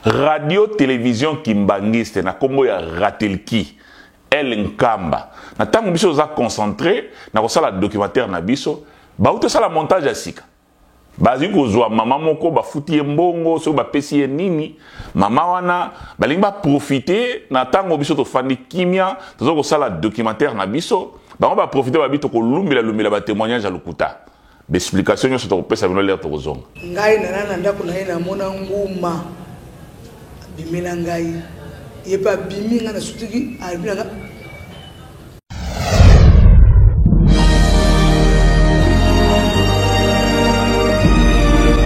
Radio Television Kimbanguiste na kombo ya Ratelki El Nkamba. Na tango biso toza concentre na kosala documentaire na biso, bauti osala montage ya sika. Bazwi kozwa mama moko bafuti ye mbongo soki bapesi ye nini, mama wana balingi ba profiter na tango biso tofandi kimia toza kosala documentaire na biso, bango ba profiter babi tokolumbela lumbela ba temoignage ya lokuta. Ba explication nionso tokopesa bino l'heure tokozonga. Ngai nana na ndako na ye namona nguma abimela ngai ye pe abimi ngai nasutuki alobi na ngai.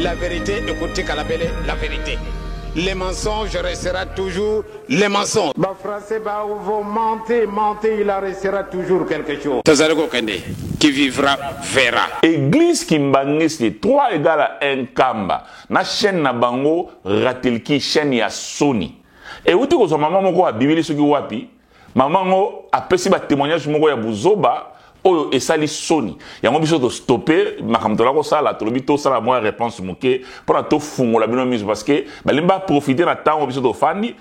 La verite ekotikala bele la verite. Le mensonge restera toujours le mensonge. Ba français ba vont mentez, mentez, il en restera toujours quelque chose. Tozali kokende, qui vivra verra. Eglise kimbanguiste 3 egal à 1 nkamba na chaine na bango ratelki chaine ya soni ewuti kozwa mama moko abimeli soki wapi mama yango apesi ba temoignage moko ya buzoba oyo esali soni yango biso to stopper makambo tola kosala tolobi tosala mwa reponse moke mpona tofungola bino miso parce que balingi ba profiter na ntango biso tofandi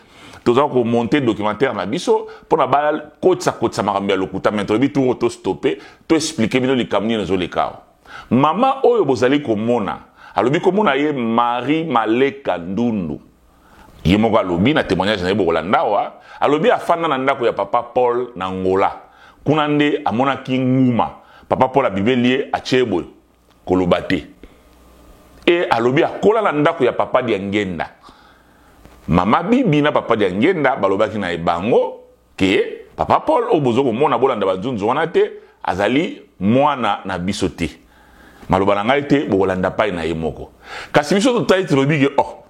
toza komonte documentaire na biso mpona bakotisa kotisa makambo ya lokuta mais tolobi toko to stopper to expliquer bino likambo nini ezoleka awa. Mama oyo bozali komona alobi komona ye Marie Maleka Ndundu. Ye moko alobi na temoignage na ye bokolanda awa, alobi afanda na ndako ya papa Paul na Angola. Kuna nde amonaki nguma. Papa Paul abimeli ye atie ye boye, koloba te. E alobi akola na ndako ya papa Diangenda. Mama Bibi na papa Diangenda balobaki na ye bango ke papa Paul oyo bozo komona bolanda ba nzunzu wana te, azali mwana na biso te. Maloba na ngai te, bokolanda pai na ye moko. Kasi biso totali tolobi ke oh,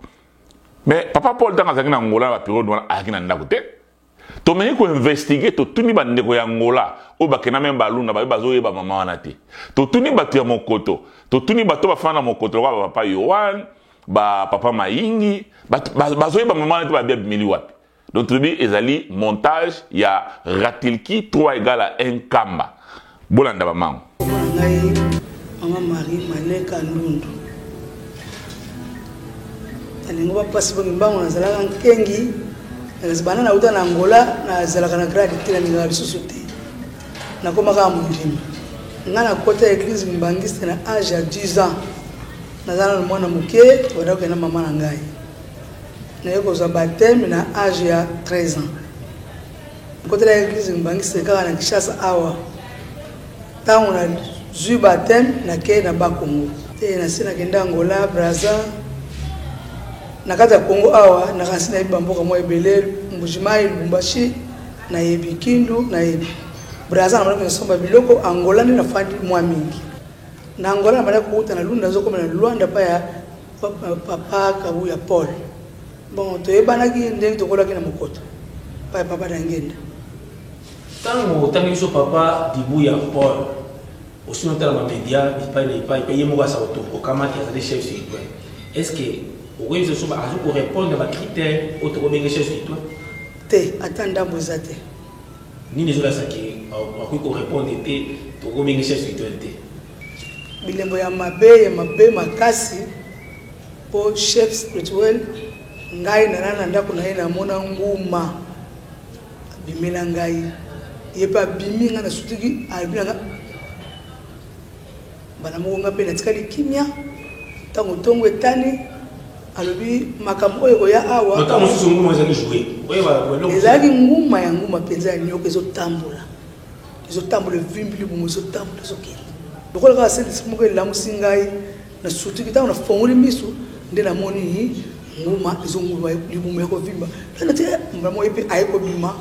mais papa Paul ntango azalaki na Angola na ba periode wana ayaki na ndako te. Tomeki ko investiguer, totuni ba ndeko ya Angola oyo bakenda meme ba Lunda baye bazoyeba mama wana te. Totuni bato ya Mokoto, totuni bato bafanda na Mokoto lokola ba papa Yohan, ba papa Mayingi, bazoyeba mama wana te, babi abimeli wapi. Donc tolobi ezali montage ya Ratilki 3 égale à 1 Kamba. Bolanda ba mango. Mama na ngai mama Marie Maneka Ndundu nalingo bapasi bongi mbango nazalaka nkengi nakasi banda nauta na Angola nazalaka na grade te nalingaka lisusu te nakoma kaka mondimi ngai nakota eglise mbangiste na age ya 10 ans naza nano mwana moke tobanda kokenda mama na ngai Naye kozwa bapteme na age ya 13 ans. Nakotelaki eglise Mbangiste kaka na Kinshasa awa. Tango nazwi bapteme nakei na Bas Congo. Te nasi nakenda Angola, Brazza. Na kati ya Congo awa nakanisi nayebi ba mboka mwa ebele, Mbuji-Mayi, Lubumbashi, nayebi Kindu, nayebi Brazza nabandaki kosomba biloko, Angola nde nafandi mwa mingi. Na Angola nabandaki kowuta na Lunda nazokoma na Luanda epai ya Papa Kabuya Paul. Bon, toyebanaki ndenge tokolaki na Mokoto epai ya Papa Dangenda. Tango otangi biso Papa Dibuya Paul, osi otala ba media bipai na bipai pe ye moko asa okamaki azali chef spirituel. Est ce que okoyebisa biso azo ko repondre na ba critères oyo tokobenge chef spirituel? Te, ata ndambo eza te. Nini ezolakisa ke akoki ko repondre te, tokobenge chef spirituel te? Bilembo ya mabe ya mabe makasi po chef spirituel ngai nana na ndako na ye namona nguma abimela ngai ye pe abimi ngai nasutuki alobi na ngai mbala moko ngai pe natikali kimia ntango ntongo etani alobi makambo oyo ekoya awa ezalaki nguma ya nguma mpenza ya nyoka ezotambola Ezo tambola evimbi libumu ezo tambola ezo kende lokola kaka saint esprit moko elamusi ngai na sutuki tango na fongoli misu nde na moni nguma ezo nguluma libumu ya kovimba na ti mbala moko ye pe aye kobima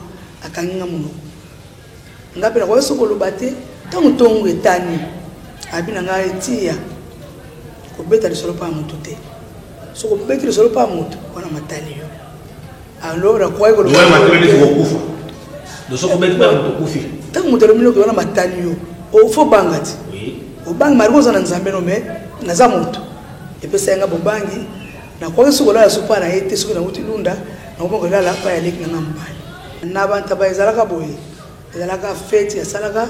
akangi nga monoko nga pe nakoki soki koloba te tango tongo etani abi na ngai tia kobeta lisolo pa moto te soki obeti lisolo pa moto wana matali yo Alors nakwaki koloba Wana matali neti kokufa. Donc soki obeti bana moto okufi. Ntango moto alobi noki wana matali yo, oh, faut banga ti. Oui. Obangi malgré oza na Nzambe no mais naza moto. Epesa nga bobangi nakwaki soki kolala sopa na ye te soki nauti Lunda nakomi kolala pa ya leki na nga mobali. Na bantaba ezalaka boye ezalaka feti asalaka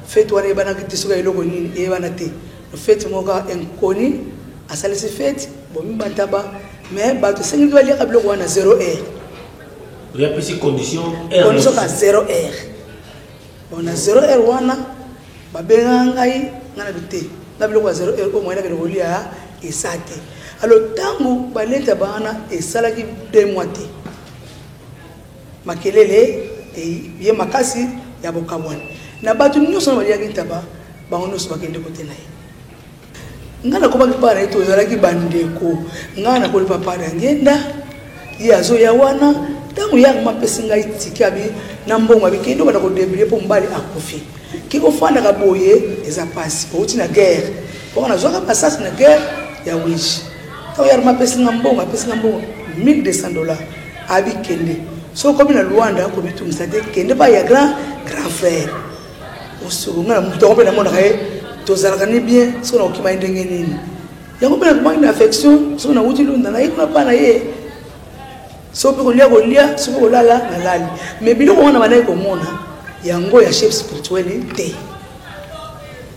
feti wana eyebanaki te soki eloko nini eyebana te feti moko kaka inconnu asalisi feti bomi bantaba. Mais bato esengeli baliaka biloko wana 0 heure. Oyapesi condition? Condition ka 0 heure. Bon, na 0 heure wana babengaka ngai, ngai na bite na biloko ya 0 heure oyo moyen nakende kolia eza te. Alors ntango baleta wana, esalaki 2 mois te, makelele ye makasi ya bokabwani na bato nyonso na baliaki ntaba, bango nyonso bakende kote na ye. Ngai nakomaki mpa na ye, tozalaki bandeko. Ngai nakoli papa na ngenda, ye azoya wana. Ntango ye akoma, apesi ngai tike, abi na mbongo, abi kende obanda kodébrouiller mpo mobali akufi, ke ofandaka boye eza mpasi, outi na guerre, mpo nazwaka masasi na guerre ya Wiji. Ntango ye arma apesi nga mbongo, apesi nga mbongo 1200 $, abi kende, soki okomi na Luanda komitungisa te, kende pa ya grand grand frère. Osoko ngai na moto yango mpe namonaka ye, tozalaka ni bien. Soki nakokima ye ndenge nini, yango mpe nakomaki na affection. Soki nawuti Lunda, naye kuna mpa na ye, soki mpe kolia kolia, soki kolala nalali. Mais biloko wana bandaki komona yango ya chef spirituel te.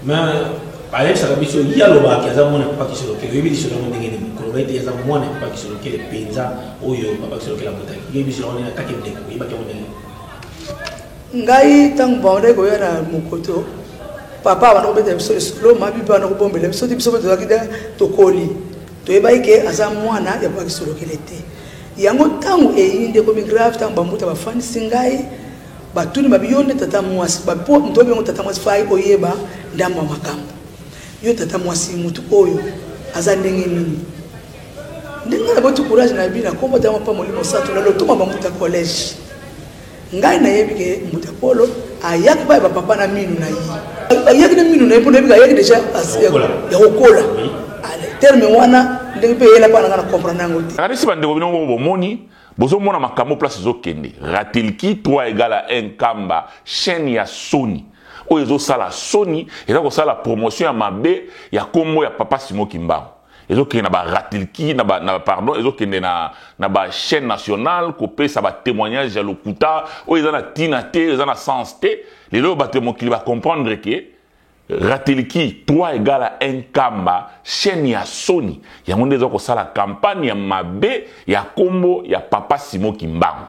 Mais ayebisaka biso, ye alobaka aza mwana Papa Kisolokele. Oyebi lisolo yango ndenge nini, koloba ete aza mwana ya Papa Kisolokele mpenza, oyo Papa Kisolokele abotaki? Oyebi lisolo yango ndenge atake ndeko, oyebaki yango ndenge? Ngai, ntango bandaki koya na mokoto, papa abanda kobeta biso lisolo, mabi mpe banda kobombela biso te. Biso mpe tozalaki da tokoli, toyebaki ke aza mwana ya Papa Kisolokele te. Yango ntango eyi nde ekomi grave, ntango bambuta bafandisi ngai, batuni, babi: "Yo nde tata mwasi?" Po moto obengo tata mwasi, fai oyeba ndambo ya makambo. "Yo tata mwasi, motu oyo aza ndenge nini?" Ndenge naboti courage na bi na kombo tama mpa Molimo Santu na lotoma bambuta collège, ngai nayebi ke mbuta Polo ayaki pa ya bapapa na minu na ye, ayaki na minu na ye mpo nayebi ke ayaki déjà ya kokola. Terme wana ndenge mpe eyela mpa na ngai, na comprendre yango te. Nakanisi bandeko, bino moko bomoni, bozomona makambo place ezokende. Ratelki 3 égale à 1 Kamba, chaîne ya soni oyo ezosala soni, eza kosala promotion ya mabe ya nkombo ya Papa Simo Kimbangu. Ezokende na baratelki na, pardon, ezokende na bachaîne nationale kopesa batémoignage ya lokuta oyo eza na ntina te, eza na sens te. Lelo oyo bato ya mokili bacomprendre ke Ratelki 3 égale à 1 Kamba, chaîne ya soni, yango nde eza kosala campagne ya mabe ya nkombo ya Papa Simo Kimbangu.